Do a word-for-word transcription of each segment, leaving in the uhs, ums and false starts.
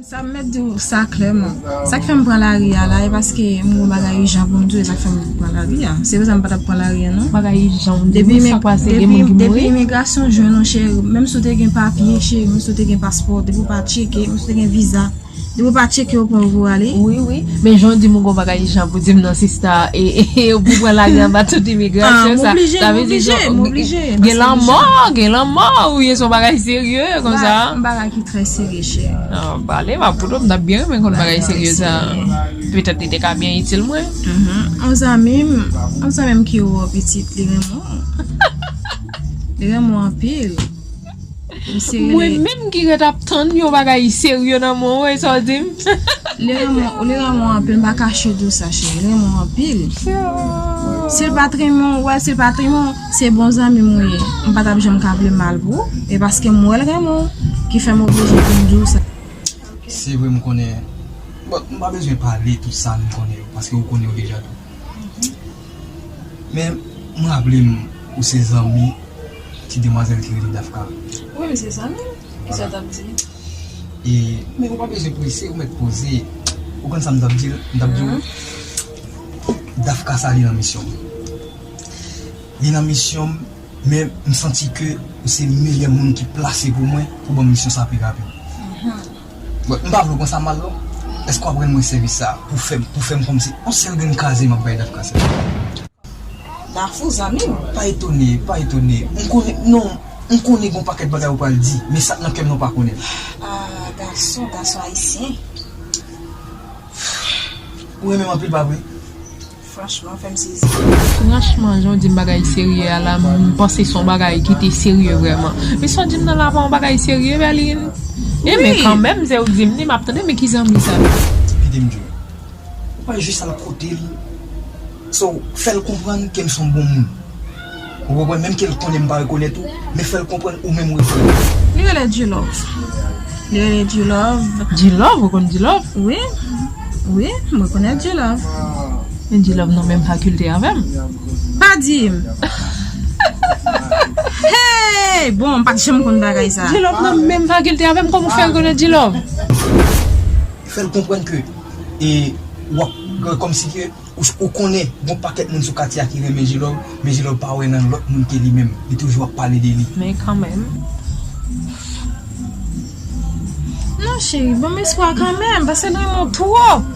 Sa m mèt di w sa klèman. Sa k fè m pran lari a la, e paske m gen bagay ijan pou m di w, e sa k fè m pran lari a. Se vre sa m pa t ap pran lari a, non. Bagay ijan, w di depi, sa kwa se gen moun ki depi mouri? Imigrasyon jwenn ou, cheri, menm si w te gen papye, cheri, menm si w te gen paspò, depi w pa tcheke, menm si w te gen viza, depi w pa tcheke, yo pran w pou w ale. Wi, wi. Men jan w di m, ou gon bagay ijan pou di m nan, sista, e, e, e, ou pou pran lari anba tout imigrasyon, sa, sa vle di, m oblije, m oblije, gen lanmò, gen lanmò, wi, se yon bagay serye, konsa. M bagay ki trè serye, cheri. Ah, pale, m ap koute w, m t ap byen renmen konn bagay serye sa. Petèt li te ka byen itil mwen. Mhm. Yon zanmi m, yon zanmi m ki wè w pitit, li renmen w. Li renmen w anpil. Mwen menm ki ret ap tann yon bagay serye nan men w, e sa w di m? Li renmen w, li renmen w anpil, m pa kache di w sa, cheri. Li renmen w anpil. Si l pa t renmen w, wè, si l pa t renmen w, se bon zanmi m ou ye. M pa t ap janm ka vle mal pou ou. E paske m wè l renmen w, ki fè m oblije pou m di w sa. Se vre, m konnen. Bon, m pa bezwen pale tout sa m konnen yo, paske ou konnen yo deja tou. Men, m raple m, ou se zanmi ti demwazèl ki rele Dafka. Wi, m se zanmi l. Kisa w t ap di? E, men ou pa bezwen prese, ou mèt poze. Ou konn sa m t ap di l? M t ap di w, Dafka sa li nan misyon m. Li nan misyon m, men m santi ke ou se meyè moun ki plase pou mwen pou ban m misyon sa pi rapid. Bon, m pa vle w pran sa mal non. Èske w ap rann mwen sèvis sa pou fè m, pou fè m kòmsi yon sèl grenn kraze m ap bay Dafka sèl? Dafou, zanmi m. Pa etone, pa etone. M konnen, non, m konnen gon pakèt bagay ou pral di, men sa k nan kè m nan ou pa konnen l. Ah, gason, gason ayisyen. Ou renmen m anpil, pa vre? Franchman, fè m sezi. Franchman, jan w di m bagay serye a la, m panse se yon bagay ki te serye vrèman. Men sa w di m nan la pa yon bagay serye, Berline. E men kanmenm, se ou k di m li, m ap tande, men ki zanmi sa? Kite m di w. Ou pa jis al kote l. So, fè l konprann ke m se yon bon moun. Ou konprann? Menm ke l konnen m pa rekonèt ou, men fè l konprann ou menm ou rekonèt. Li rele G-Love. Li rele G-Love. G-Love, ou konn G-Love? Wi. Wi, m rekonèt G-Love. Men G-Love nan menm fakilte avè m. Pa di m. Hey! Bon, m pa t janm konn bagay sa. G-Love nan menm fakilte avè m, kòman w fè rekonèt G-Love? Fè l konprann ke, e, w ap, kòmsi ke Ou, ou konnen, gon pakèt moun sou katye a ki renmen G-Love, men G-Love pa wè nan lòt moun ke li menm. Li toujou ap pale de li. Men kanmenm. Non, cheri, ban m espwa kanmenm, paske l renmen w twòp.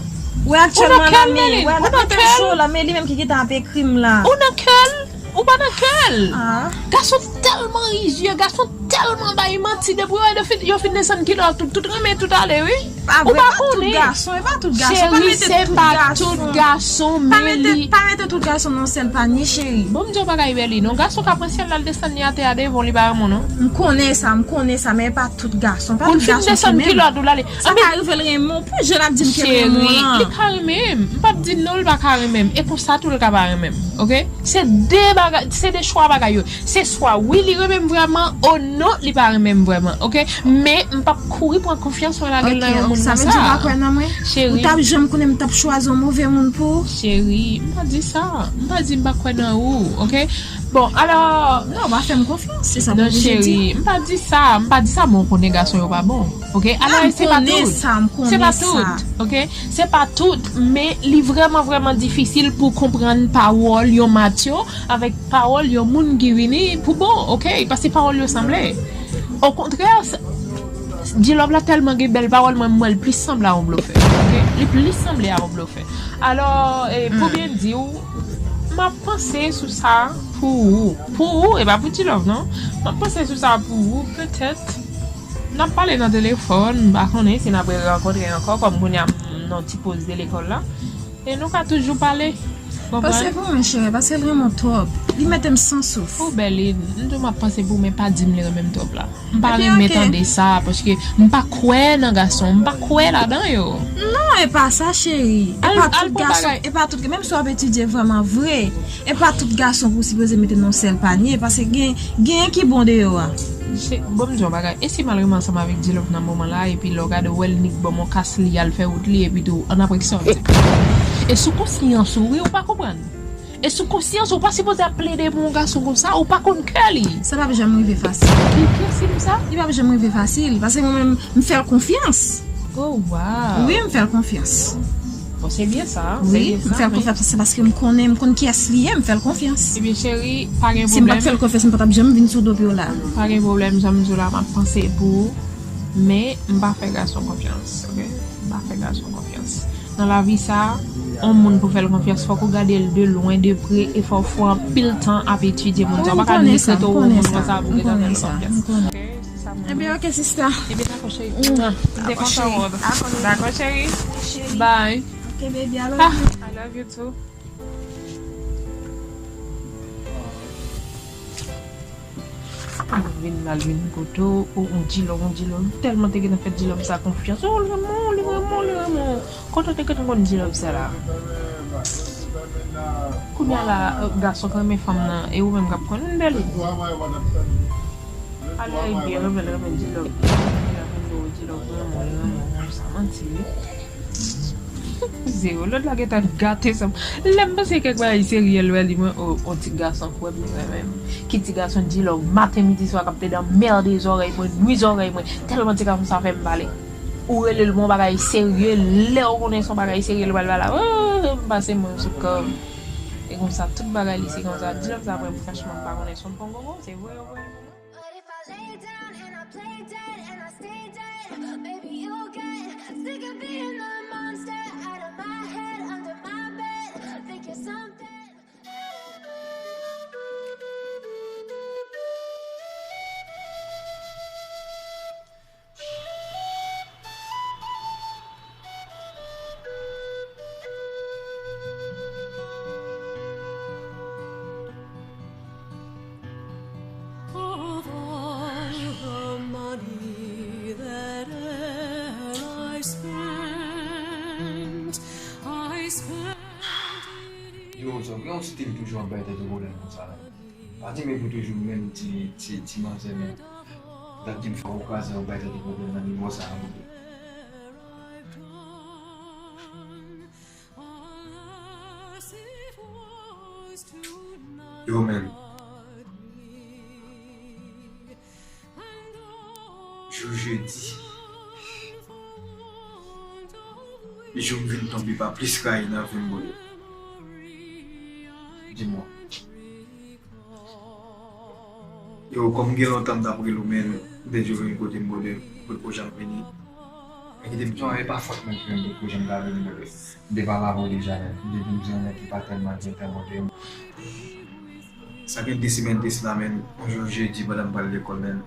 Ou nan kè l, Melin. Ou nan kè l. Men li menm ki gentan ap ekri m la. Ou nan kè l, ou pa nan kè l. Ah. Gason tèlman rizye, gason tèlman bay manti, depi yo, yo fin, yo fin desann kilòt, tout, tout renmen tout ale, wi. Pa vre, pa tout gason, e pa tout gason. Cheri, se pa tout gason, men li. Pa mete tout gason nan sèl panye, cheri. Bon, m di w bagay, Berline, yon gason ka pran syèl la, l desann li atè a devan w, li pa renmen w, non. M konnen sa, m konnen sa, men e pa tout gason. Pa tout gason ki menm. Pou l fin desann kilòt ou l ale. Sa ka rive l renmen w, pou jan l ap di m ke l renmen w lan. Cheri, li ka renmen m. M p ap di non, li pa ka renmen m. E konsa tou, li ka pa renmen m, oke? Se de bagay, se de chwa bagay yo. Se swa wi li renmen m vrèman, o non li pa renmen m vrèman, oke? Men m p ap kouri pran konfyans mwen lage l nan yon moun konsa. Sa vle di ou pa kwè nan mwen? Cheri. Ou t ap janm konnen m t ap chwazi yon move moun pou ou? Cheri, m pa di sa. M pa di m pa kwè nan ou, oke? Bon, alò. Non, ou pa fè m konfyans, se sa m oblije di. Non, cheri, m pa di sa. M pa di sa, men w konnen gason yo pa bon. Oke? Alò, e se pa tout. Se pa tout, oke? Se pa tout, men li vrèman, vrèman difisil pou konprann pawòl yon matyo avèk pawòl yon moun ki vini pou bon, oke? Paske pawòl yo sanble. Okontrè, G-Love la tèlman gen bèl pawòl, mwen, m wè l plis sanble a yon blofè, oke? Li plis sanble a yon blofè. Alò, e, pou byen di w, m ap panse sou sa pou ou. Pou ou, e pa pou G-Love, non. M ap panse sou sa pou ou, petèt. N ap pale nan telefòn, m pa konnen si n ap rerankontre ankò, kòm kounye a m nan ti poz de lekòl la. E nou ka toujou pale. Konprann? Panse pou mwen, cheri, paske l renmen w twòp. Li mete m san souf. Ou bèl, e, m tou m ap panse pou, men pa di m li renmen m twòp la. M pa renmen tande sa, paske m pa kwè nan gason, m pa kwè ladan yo. Non, e pa sa, cheri. E pa tout gason, e pa tout, menm si w ap etidye vrèman vre, e pa tout gason pou w sipoze mete nan yon sèl panye, paske gen, genyen ki bon deyò a. Bon, m di yon bagay, e si m al renmen ansanm avèk G-Love nan moman la, epi lè w gade w wè l nik ban m yon kas li al fè wout li, epi tou, annapre kisa w ap di? E sou konsyans ou, wi, ou pa konprann. E sou konsyans ou, ou pa sipoze ap plede pou yon gason konsa, ou pa konn kè li. Sa p ap janm rive fasil. Ki, ki di m sa? Li p ap janm rive fasil, paske mwen menm, m fè l konfyans. Oh, wow. Wi, m fè l konfyans. Bon, se byen sa. Wi, m fè l konfyans se paske m konnen, m konn kiyès li ye, m fè l konfyans. Ebyen, cheri, pa gen pwoblèm. Si m pa t fè l konfyans, m pa t ap janm vin sou do pye w la. Pa gen pwoblèm, jan m di w la, m ap panse pou ou. Men, m pa fè gason konfyans, oke? M pa fè gason konfyans. Nan lavi sa, yon moun pou fè l konfyans, fòk ou gade l de lwen, de pre, e fòk ou fè anpil tan ap etidye moun sa. Ou pa ka dekrete yon moun konsa pou gentan fè l konfyans. Ebyen, oke, sista. Ebyen, dakò, cheri. M te kontan wè w. Dakò, cheri. Bye. Ok, baby, I love you. I love you too. Vin la, vin kote w, ou, ou G-Love, ou G-Love. M tèlman te gentan fè G-Love sa konfyans. Oh, li renmen w, li renmen w, li renmen w. Kote w te gentan konn G-Love sa la? Kounye a la, gason k renmen fanm nan, e ou menm k ap konn, vin bèl. Ale, byen, renmen l, renmen G-Love. G-Love renmen w, G-Love renmen w, li renmen w, sa manti wi. Zewo. Lòt la gentan gate sa. Lè m panse kèk bagay serye l wè li mwen, o, o ti gason kwè m renmen m. Ki ti gason G-Love maten, midi, swa k ap plede anmède zòrèy mwen, nwi zòrèy mwen. Tèlman ti gason sa fè m pale. Ou rele l pou yon bagay serye, lè w konnen se yon bagay serye l pral pale la. Oh, m pase mwen sou kò m. E konsa tout bagay li se konsa. G-Love sa mwen franchman m pa konnen se yon pongongon, se vre ou kwè. But if I lay down and I play dead and I stay dead, baby, you'll get sick of being the monster out of my head, under my bed. Think you're something. Yo, Zòk, gen yon ti tèm toujou ap bay tèt ou pwoblèm konsa la. Pa di men pou toujou menm ti, ti, ti manzè menm. Gad jan fò ou kraze ou bay tèt ou pwoblèm nan nivo sa a, monchè. Yo, menm. Jou jedi. Jou m vin tonbe pa plis rayi nan vi m, bro. Di mwen. Yo, kòm gen lontan m t ap rele w, men, m te di w vin kote m, bro, m potko janm vini. Men kite m di w, e pa fòt mwen ki fè m potko janm ka vini, bro. M te pale avè w deja, men. M te di w m se yon nèg ki pa tèlman gen tan, bro. Sa gen de semèn de sila, men, yon jou jedi, pandan m pral lekòl, men,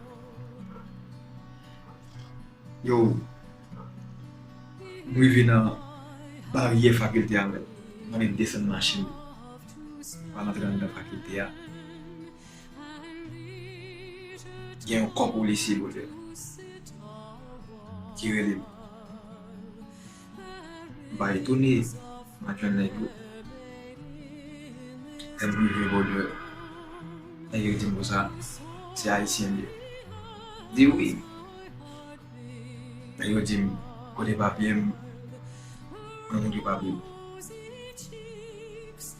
yo, m rive nan baryè fakilte a, men, m annik desann machin pou al antre anndan fakilte a. Gen yon kò polisye, bro, ki rele m. M pa etone, m al jwenn nèg yo. Lè m rive bòdè, nèg yo di m konsa, se ayisyen m ye. M di wi. Nèg yo di m, kote papye m, mwen montre papye m.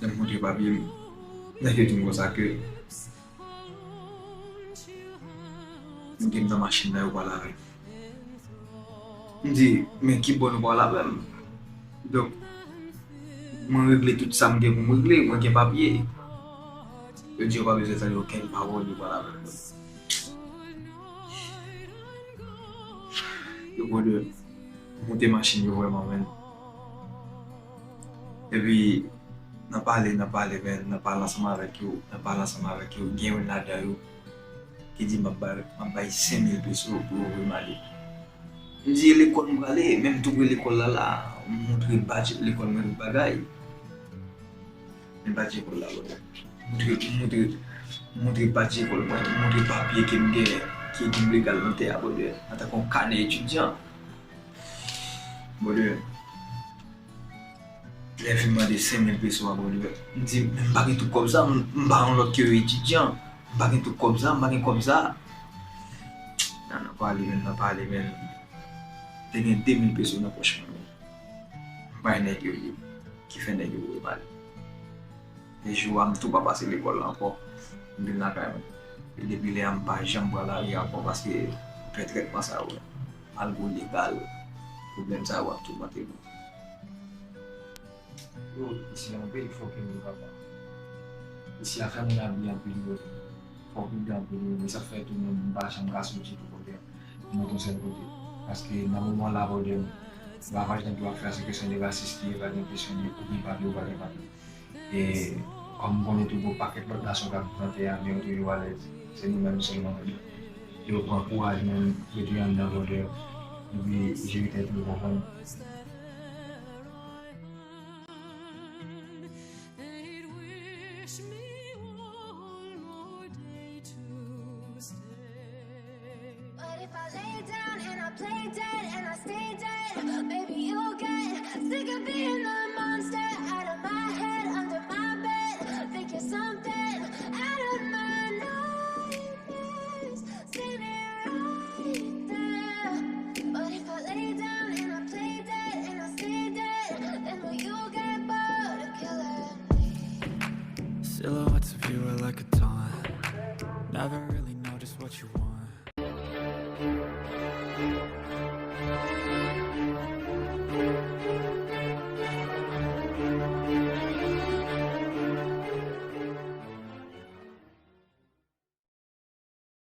Lè m montre papye m, nèg yo di m konsa ke m te nan machin nan, yo pral avè m. M di, men ki bò nou pral avè m? Donk, mwen regle tout sa m gen pou m regle, mwen gen papye. Yo di yo pa bezwen tande okenn pawòl, yo pral avè m. Yo pran de monte machin yo vrèman, men. Epi, nan pale, nan pale, men, nan pale ansanm avèk yo, nan pale ansanm avèk yo, gen youn ladan yo ki di m ap bay, m ap bay senk mil peso pou yo voye m ale. M di, e lekòl m prale, men m tou pre lekòl la la, m montre badj lekòl mwen tout bagay. Men badj lekòl la, bòdè. Montre, montre, montre badj lekòl mwen, montre papye ke m gen, ki ekri m legal nan tè a, bòdè, antanke yon kanè etidyan. Bòdè, lè fin mande senk mil peso a, bòdè, m di, men m pa gen tout kòb sa, m, m pa yon lòt ke etidyan. M pa gen tout kòb sa, m pa gen kòb sa. Nan, nan pale, men, nan pale, men. Te gen de mil peso nan pòch mwen, men. M bay nèg yo li, ki fè nèg yo voye m ale. E jou a, m tou pa pase lekòl la ankò. M vin lakay mwen. E depi lè a, m pa janm pran lari ankò paske fè trètman sa yo, malgre w legal, Pwoblèm sa yo ap toumante mwen. Yo, isi a anpil fòk yo papa. Isi a fè moun abiye anpil yo. Fòk yo anpil yo. E sa k fè tou moun pa janm ka soti pou kote. Mwen tou sèl kote. Paske nan moman la, pwoblèm, lavaj nèg yo ap fè a, se kesyon de rasis li ye, pa gen kesyon de ou gen papye, ou pa gen papye. E kòm m konnen tou gon pakèt lòt nasyon k ap plante a, men yo toujou alèz. Se nou menm sèlman k ap. Yo pran kouraj menm, rete anndan bòdè, epi jere tèt nou, konprann? But if I lay down and I play dead and I stay dead, maybe you'll get sick of being the monster out of my head, under my bed. Think you're something out of my nightmares. Seen it right there. But if I lay down and I play dead and I stay dead, then will you get bored of killing me? Silhouettes of you are like a taunt. Never really